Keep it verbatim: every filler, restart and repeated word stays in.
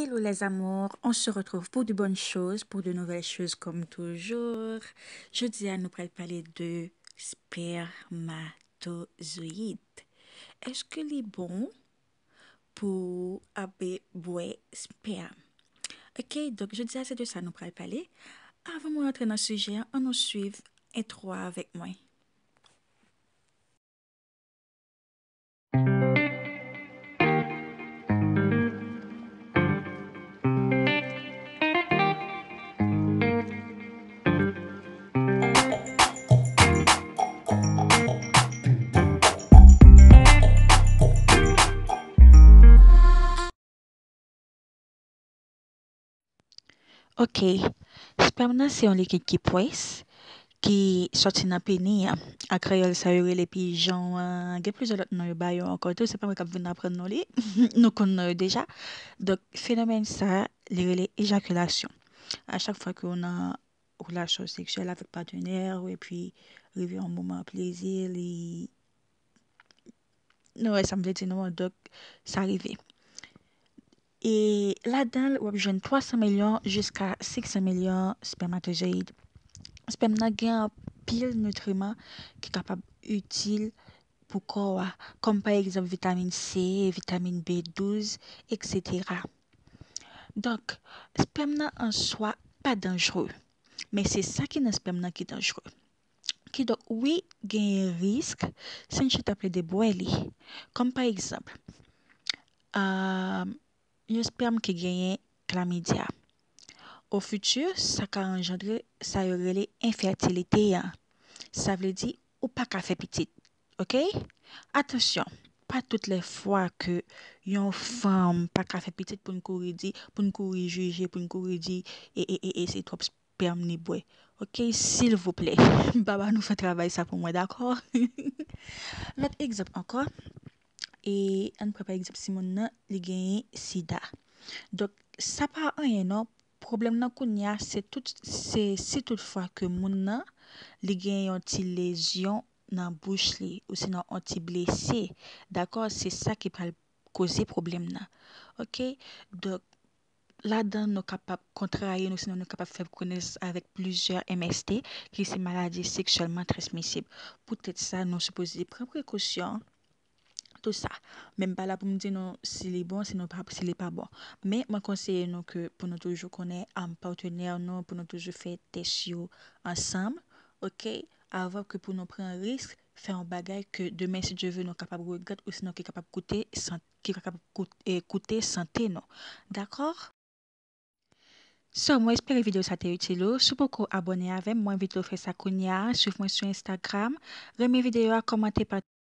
Hello les amours, on se retrouve pour de bonnes choses, pour de nouvelles choses comme toujours. Jodi a nou pral pale de spermatozoyid. Èske li bon pou ap bwè spèm? Ok, donk jodi a se de sa nou pral pale. Avan mwen antre nan sijè a, ann nou swiv entwo a avèk mwen. Ok. Spèm nan se yon likid ki pwès, ki sòti nan peni an. An kreyòl, sa yo rele pijon an. Gen plizyè lòt non yo ba yo ankò tou. Se pa mwen k ap vin aprann nou li. Nou konn non yo deja. Donk, fenomèn sa, li rele ejakilasyon. A chak fwa ke w nan relasyon seksyèl avèk patnè w, epi rive yon moman plezi, li Nou wè sa m vle di nou an, donk sa rive. E ladan l, w ap jwenn twa san milyon jiska senk san milyon spèmatozoyid. Spèm nan gen anpil nitriman ki kapab itil pou kò a, kòm pa egzanp vitamin C, vitamin B douz, etsetera. Donk, spèm nan an swa pa danjre, men se sa ki nan spèm nan ki danjre. Kidonk, wi, genyen risk si n chita plede bwè li. Kòm pa egzanp, a, yon spèm ki genyen klamidya. O fiti, sa ka anjandre sa yo rele enfètilite an. Sa vle di, ou pa ka fè pitit. Ok? Atansyon, pa tout lè fwa ke yon fanm pa ka fè pitit pou n kouri di, pou n kouri jije, pou n kouri di, e, e, e, e, se twòp spèm li bwè. Ok, silvouplè, pa ba nou fè travay sa pou mwen, dakò? Lòt egzanp ankò, e ann pran pa egzanp si moun nan li genyen sida. Donk, sa pa anyen non, pwoblèm nan kounye a, se tout, se si tout fwa ke moun nan, li gen yon ti lezyon nan bouch li, ou sinon yon ti blese, dakò? Se sa ki pral koze pwoblèm nan. Ok? Donk, ladan nou kapab kontraye nou, sinon nou kapab fè konesans avèk plizyè M S T, ki se maladi seksyèlman transmisib. Poutèt sa, nou sipoze pran prekosyon, tou sa. Men m pa la pou m di nou si li bon, si nou pa, si li pa bon. Men mwen konseye nou ke pou nou toujou konnen, am, patnè nou, pou nou toujou fè tès yo ansanm, ok? Avan ke pou nou pran risk, fè yon bagay ke demen, si Dye vle, nou kapab regrèt, ou sinon ki kapab koute san-, ki kapab kout-, e, koute sante nou. Dakò? So, mwen espere videyo sa te itil ou. Si w poko abòne avè m, mwen envite w fè sa kounye a. Swiv mwen sou Instagram. Renmen videyo a, kòmante, pataje.